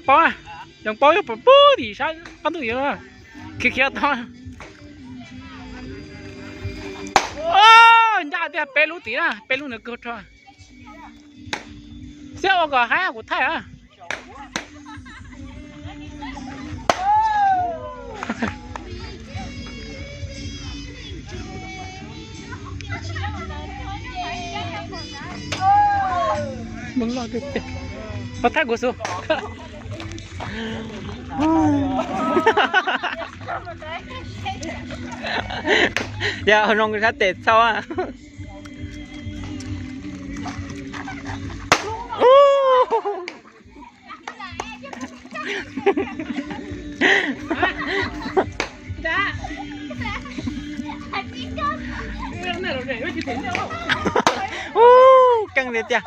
Paub, Yoov Paub yog pub tim sab qab ntuj yuav khiav khiav tod. Ncaj tiag, peb lub tid na, peb lub ntawd kawg rho. Xiab ua kom haib kuv thaij a. Mus thaij kuv xwb. Yog zoo sab tes txhau. Ub, keej li tiag.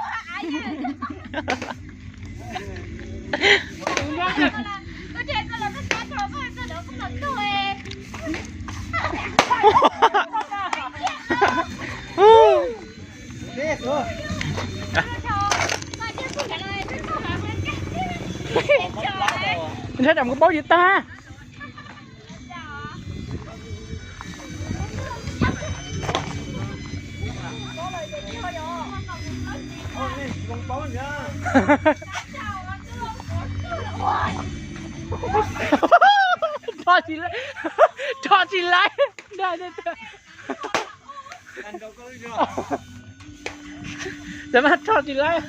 Ntshe tsam kuv paub tsis tag. Rho tsis laib, rho tsis laib. Tam mab rho tsis laib.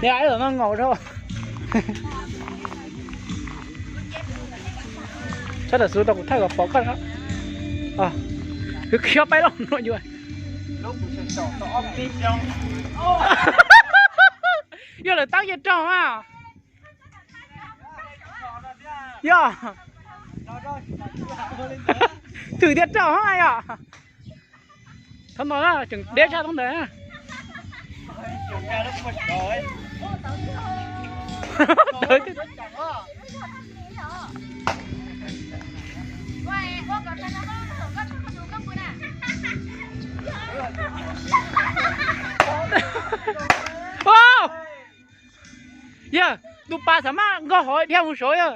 Niag ib los no ngaum rau. Sab tawm xus tau kuv thaij kom pom koj. Khwv khiav peb los no yuav. Yog lawm tab yeej raug mas. Yog. Thwm thiaj raug hos yog. Thov no na, tseem deb tshaj thoob ntawd. Yog, tus pas xav maj nkaug hauv dhia mus saud yog.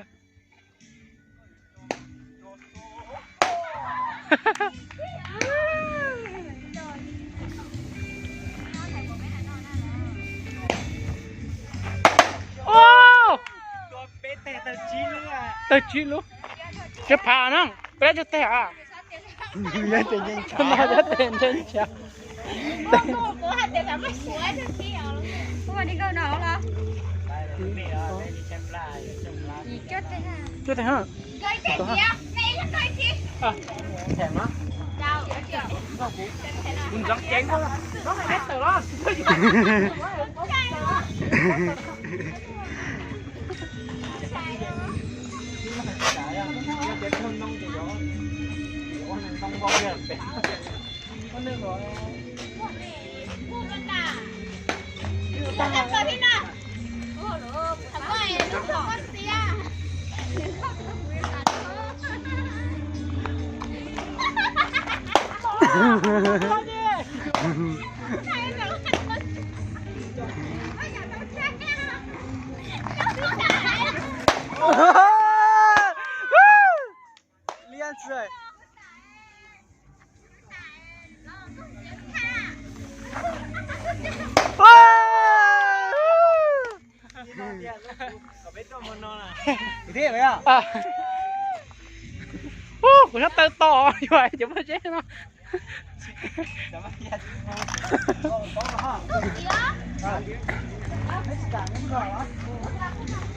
Tawg tsib lub. Tsis phav na, peb tsis teg a. Tes ntse ntsha. Cuaj teg ha. Kuv ntxeev ceev koj, koj hais tawm los. Kuv sab taw to, yuav cov maj zeb no.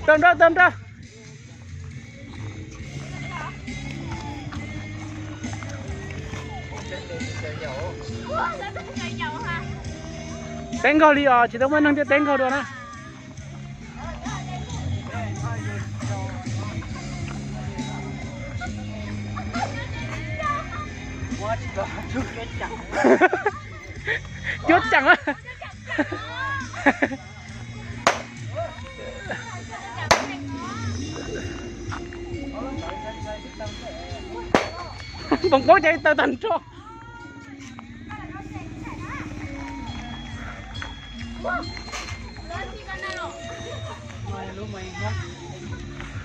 Tau nrog, tau nrog. Teb nkaug li os, tsis tau muaj neeg thiaj teb nkaug dua na. Cuab ceem. Npoo paub ces tawg tag nrho.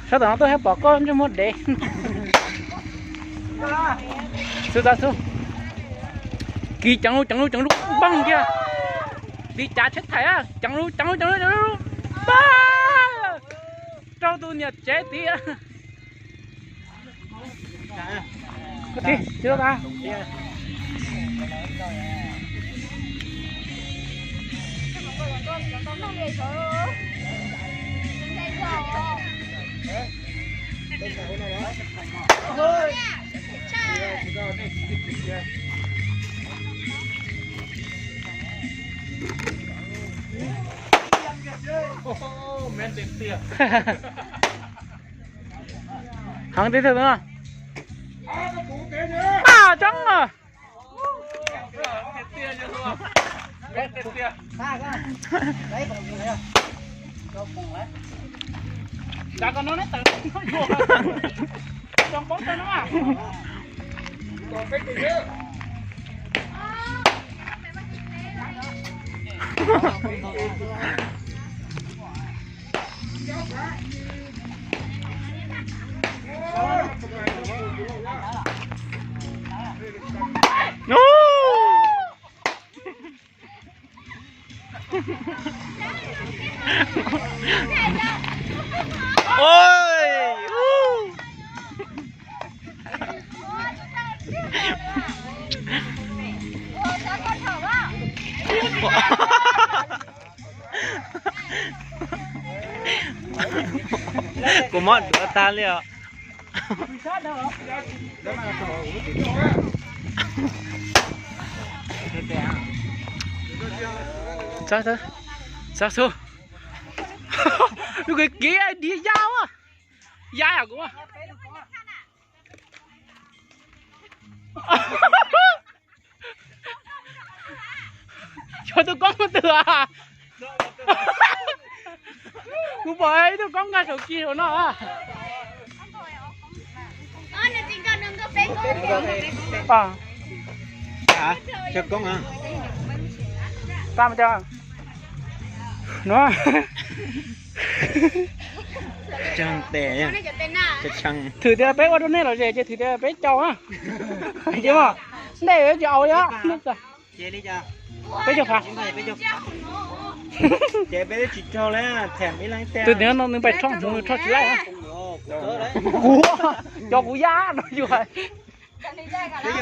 Sab tom no tuaj thiab pom koj ntsej muag dev. Xub txav xub. Kiv ceev lub ceev lub ceev lub npaug kiag. Tiv cav tsheb thaim, ceev lub ceev lub ceev lub ceev lub npaug. Raug tus niam tsev tiv. Heev tib tug no. Paj tsob os. Oj, ub. Kuv mob duav tag li os. Xav xub, lub kawg kiv diag ya, ya kuv. Xyov tus koob twg a. Kuv pom ib tug koob nkag saum kis saum no. Thwm tias peb ua rau nej lom zem ces thwm tias peb caum na. Ntej tsis au li. Peb caug phav. Tus tias no nws pais rho hmuv nws rho tsis laij. Kuv, cov kuv yaj no yus hais.